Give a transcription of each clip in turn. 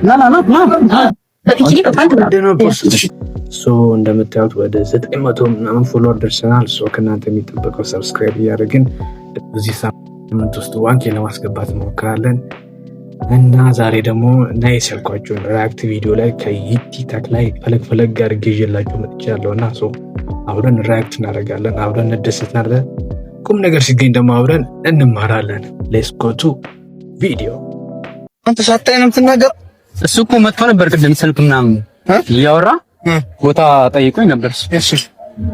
ና ና ና ና። So እንደምታዩት ወደ 900 ምናምን follower ደርሰናል። So ከእናንተ የሚጠበቀው subscribe እያደረግን በዚህ ሳምንት ውስጥ 1K ለማስገባት እንሞክራለን። እና ዛሬ ደግሞ nice ያልኳቸውን react ቪዲዮ ላይ ከቲክታክ ላይ ፈለግ ፈለግ አድርጌ ይዤላችሁ መጥቻለሁ። እና so አብረን react እናደርጋለን፣ አብረን እንደሰታለን። ቁም ነገር ሲገኝ ደግሞ አብረን እንማራለን። Let's go to video። አንተ ሳታይ ነው የምትናገር። እሱ እኮ መጥቶ ነበር ቅድም ስልክ ምናምን እያወራ ቦታ ጠይቆኝ ነበር። እሺ፣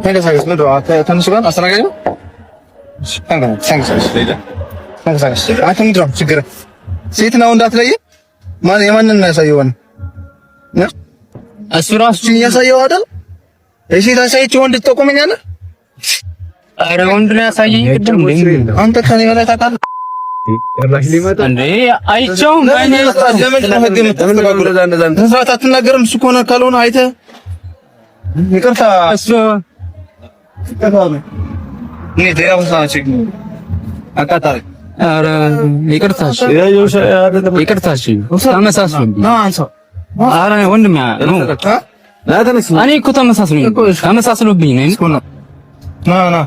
ተንቀሳቀስ። ምንድን ነው ከእነሱ ጋር አስተናጋጅ ነው። ተንቀሳቀስ፣ ተንቀሳቀስ። አንተ ምንድን ነው ችግርህ? ሴት ነው እንዳትለየ። ማን የማንን ነው ያሳየው? እሱ ራሱ እያሳየው አይደል? የሴት አሳይቼ ወንድ ትጠቁመኛለህ? ኧረ ወንድ ነው ያሳየኝ ቅድም። አንተ ከኔ በላይ ታውቃለህ። ጭራሽ ሊመጣ እንዴ አይቼውም። ለምንድን ነው ህግ የምታስተጓጉለው? ስርዓት አትናገርም። እሱ ከሆነ ካልሆነ አይተህ ይቅርታ እሱ እኔ ሌላ ቦታ ነው ችግር አቃጣሪ። ኧረ ይቅርታሽ ይቅርታሽ፣ ተመሳስሎብኝ። ኧረ ወንድሜ ነው፣ እኔ እኮ ተመሳስሎብኝ ነው። ና ና።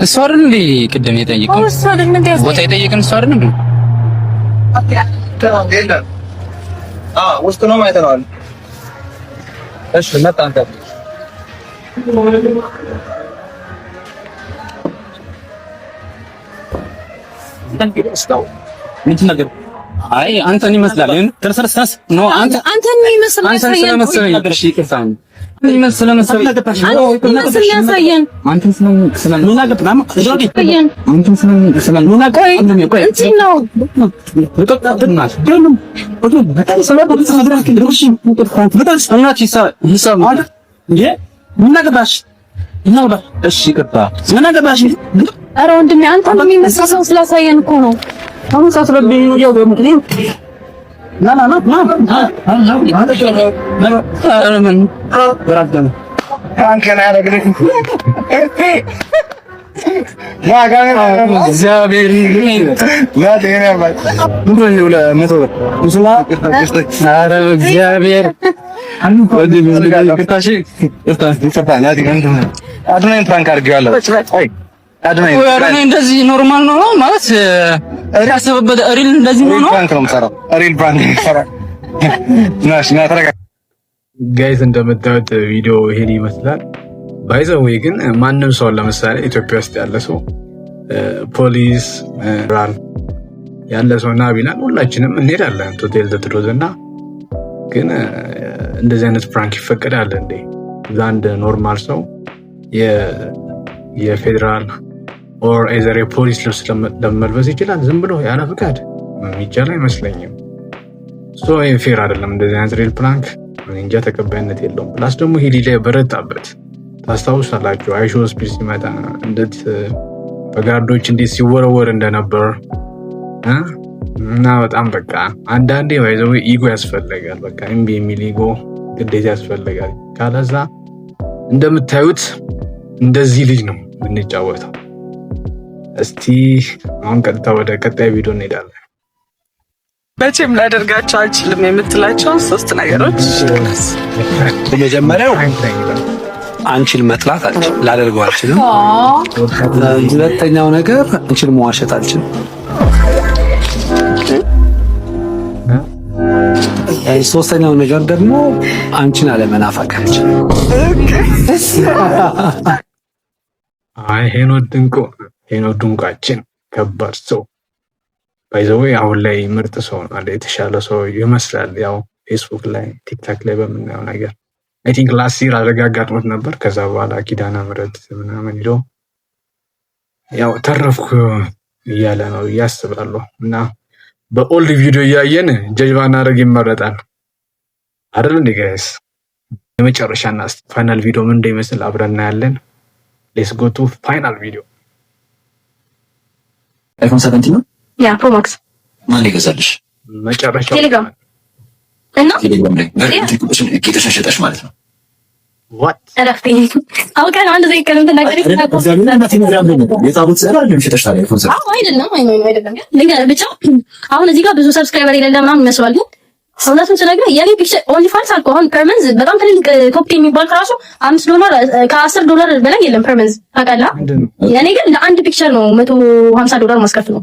እሱ አይደል እንዴ ቅድም የጠየቀን ቦታ የጠየቀን እሱ አይደል እንዴ? ውስጥ ነው አይተነዋል። እሺ መጣ አንተ። ምን? አይ አንተን ይመስላል። ተነስ ተነስ። No፣ አንተ አንተን ይመስላል። አንተን ስለመሰለኝ። እሺ ይቅርታ። ይመስል ስለመሰለኝ ይመስል ያሳየን። አንተን ስለ ምን አንተን ስለ ምን ቆይ ቆይ እንትን ነው። ምን አገባሽ? እሺ ይቅርታ። ምን አገባሽ? ኧረ ወንድሜ አንተን የሚመስል ሰው ስላሳየን እኮ ነው። ተመሳስሎብኝ ነው። ያው ና ና ና ና። ኧረ ምን prank ነው ያደረግልኝ። እግዚአብሔር። ኧረ እግዚአብሔር። አድናኝ prank አድርጌዋለሁ። አድናኝ እንደዚህ normal ነው ማለት ያሰበበት real እንደዚህ ነው። Prank ነው የምሰራው። Real prank ነው የምሰራው። ናሽ ና ተረጋ። Guys፣ እንደምታዩት ቪዲዮ ይሄን ይመስላል። By the way ግን ማንም ሰው ለምሳሌ ኢትዮጵያ ውስጥ ያለ ሰው ፖሊስ ራል ያለ ሰው ና ቢላን ሁላችንም እንሄዳለን። To tell the truth እና ግን እንደዚህ አይነት prank ይፈቀዳል እንዴ? ለአንድ normal ሰው የፌዴራል or either የፖሊስ ልብስ ለመልበስ ይችላል ዝም ብሎ ያለ ፍቃድ? የሚቻል አይመስለኝም። So fair አይደለም። እንደዚህ አይነት real prank እንጃ ተቀባይነት የለውም። Plus ደግሞ ሂዲ ላይ በረታበት። ታስታውሳላችሁ፣ አይሾ ስፒድ ሲመጣ እንዴት በ guard ኦች እንዴት ሲወረወር እንደነበር። እና በጣም በቃ አንዳንዴ by the way ego ያስፈልጋል። በቃ እምቢ የሚል ego ግዴታ ያስፈልጋል። ካለዛ እንደምታዩት እንደዚህ ልጅ ነው የምንጫወተው። እስቲ አሁን ቀጥታ ወደ ቀጣይ ቪዲዮ እንሄዳለን። መቼም ላደርጋቸው አልችልም የምትላቸውን ሶስት ነገሮች። መጀመሪያው አንቺን መጥላት አልችልም፣ ላደርገው አልችልም። ሁለተኛው ነገር አንቺን መዋሸት አልችልም። ሶስተኛው ነገር ደግሞ አንቺን አለመናፈቅ አልችልም። አይ ሄኖክ ድንቁ፣ ሄኖክ ድንቋችን ከባድ ሰው by the way አሁን ላይ ምርጥ ሰው ነው፣ የተሻለ ሰው ይመስላል። ያው ፌስቡክ ላይ ቲክታክ ላይ በምናየው ነገር I think last year አደጋ አጋጥሞት ነበር። ከዛ በኋላ ኪዳነ ምሕረት ምናምን ሂዶ ያው ተረፍኩ እያለ ነው ብዬ አስባለሁ። እና በ old ቪዲዮ እያየን judge ባናደርግ ይመረጣል አይደል እንዴ guys? የመጨረሻና final ቪዲዮ ምን እንደሚመስል አብረን እናያለን። Let's go to final video። iPhone 17 ነው። Yeah, Pro Max። ማን ይገዛልሽ? መጨረሻው ቴሌግራም እና ቴሌግራም ላይ ጌጥሽን ሸጠሽ ማለት ነው። What? እረፍቴ አውቀህ ነው እንደዚህ ቀለም ተናገሪ። ቴሌግራም ላይ ነው የጻፉት ስዕል አይደለም ሸጠሽ ታዲያ iPhone 7? አዎ አይደለም፣ አይ ነው አይደለም። ልንገርህ ብቻ አሁን እዚህ ጋር ብዙ subscriber የሌለ ምናምን ይመስላል፣ ግን እውነቱን ስነግርህ የኔ picture OnlyFans አልኩህ። አሁን per month በጣም ትልልቅ top የሚባል ከራሱ 5 ዶላር፣ ከ10 ዶላር በላይ የለም per month፣ ታውቃለህ። የኔ ግን ለአንድ picture ነው 150 ዶላር ማስከፍለው።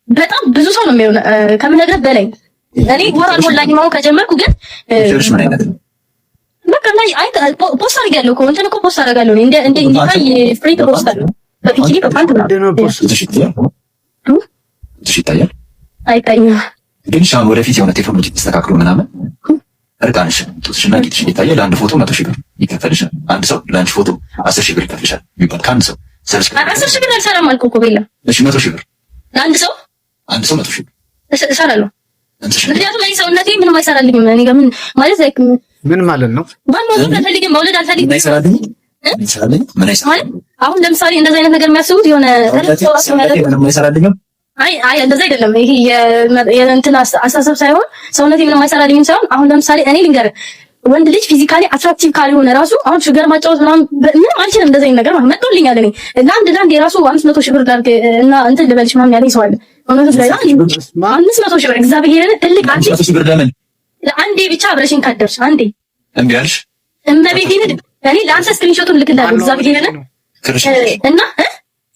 በጣም ብዙ ሰው ነው የሚሆነው ከምነግርህ በላይ። እኔ ወር አልሞላኝም አሁን ከጀመርኩ፣ ግን በቃ ላይ አይ post አድርጌያለሁ እኮ፣ እንትን እኮ post አደርጋለሁ፣ እንደ እንደ እንዲታይ free post አደርጋለሁ፣ በ bikini፣ በፓንት ምናምን። ይታያል? አይታይም። ግን አሁን ወደፊት የሆነ ቴክኖሎጂ ተስተካክሎ ምናምን እርቃንሽን ጡትሽና ጌጥሽ እየታየ ለአንድ ፎቶ 100,000 ብር ይከፈልሻል። አንድ ሰው ለአንድ ፎቶ 10,000 ብር ይከፍልሻል የሚባል ከአንድ ሰው 10,000 ብር አልሰራም አልኩህ እኮ ቤላ። እሺ፣ 100,000 ብር። ለአንድ ሰው? አንድ ሰው 100,000 ብር። እሰራለሁ። ምክንያቱም እኔ ሰውነቴ ምንም አይሰራልኝም። እኔ ጋር ምን ማለት like ምን ማለት ነው? ባል ማግባት አልፈልግም፣ መውለድ አልፈልግም። ምን ምን ማለት አሁን ለምሳሌ እንደዚህ አይነት ነገር የሚያስቡት የሆነ ምንም አይሰራልኝም። አይ አይ፣ እንደዛ አይደለም። ይሄ የእንትን አስተሳሰብ ሳይሆን፣ ሰውነቴ ምንም አይሰራልኝም ሳይሆን፣ አሁን ለምሳሌ እኔ ልንገርህ፣ ወንድ ልጅ physically attractive ካልሆነ ራሱ አሁን sugar ማጫወት ምናምን ምንም አልችልም። እንደዚህ አይነት ነገር ማለት መጥቶልኛል። እኔ ለአንድ የራሱ 500,000 ብር ላድርግ እና እንትን ልበልሽ ምናምን ያለኝ ሰው አለ። እውነቱን ላይ 500,000 ብር፣ እግዚአብሔርን ትልቅ አንዴ 100,000 ብር ለምን? ለአንዴ ብቻ አብረሽኝ ካደርሽ አንዴ። እምቢ አልሽ? እመቤቴን እኔ ለአንተ screenshot ኡን ልክልሃለሁ። እግዚአብሔርን እና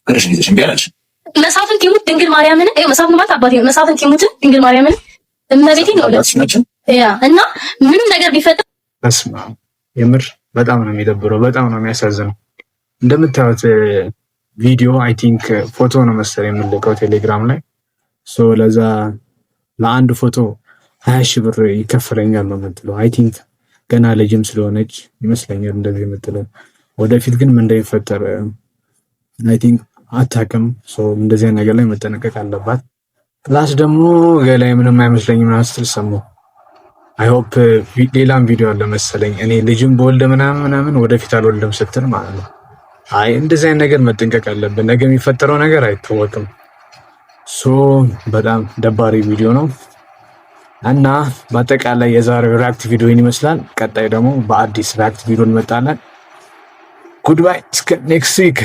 ክርሽን ይዘሽ እምቢ አላልሽ? መሳፍንት ይሙት ድንግል ማርያምን፣ ይኸው መሳፍንት ማለት አባቴ ነው። መሳፍንት ይሙት ድንግል ማርያምን እመቤቴን ነው yeah እና ምንም ነገር ቢፈጠር በስመ አብ፣ የምር በጣም ነው የሚደብረው፣ በጣም ነው የሚያሳዝነው። እንደምታዩት ቪዲዮ I think ፎቶ ነው መሰለኝ የምልከው ቴሌግራም ላይ። So ለዛ ለአንድ ፎቶ 20,000 ብር ይከፈለኛል ነው የምትለው። I think ገና ልጅም ስለሆነች ይመስለኛል እንደዚህ የምትለው። ወደፊት ግን ምን እንደሚፈጠር I think አታውቅም። እንደዚህ ነገር ላይ መጠንቀቅ አለባት። Plus ደግሞ ገላይ ምንም አይመስለኝም ምናምን ስትል ሰማሁ። I hope ሌላም ቪዲዮ አለ መሰለኝ፣ እኔ ልጅም በወልደ ምናምን ምናምን ወደፊት አልወልድም ስትል ማለት ነው። አይ እንደዚህ አይነት ነገር መጠንቀቅ አለብን። ነገ የሚፈጠረው ነገር አይታወቅም። So በጣም ደባሪ ቪዲዮ ነው እና በአጠቃላይ የዛሬው react ቪዲዮ ይህን ይመስላል። ቀጣይ ደግሞ በአዲስ react ቪዲዮ እንመጣለን። Goodbye፣ እስከ next week።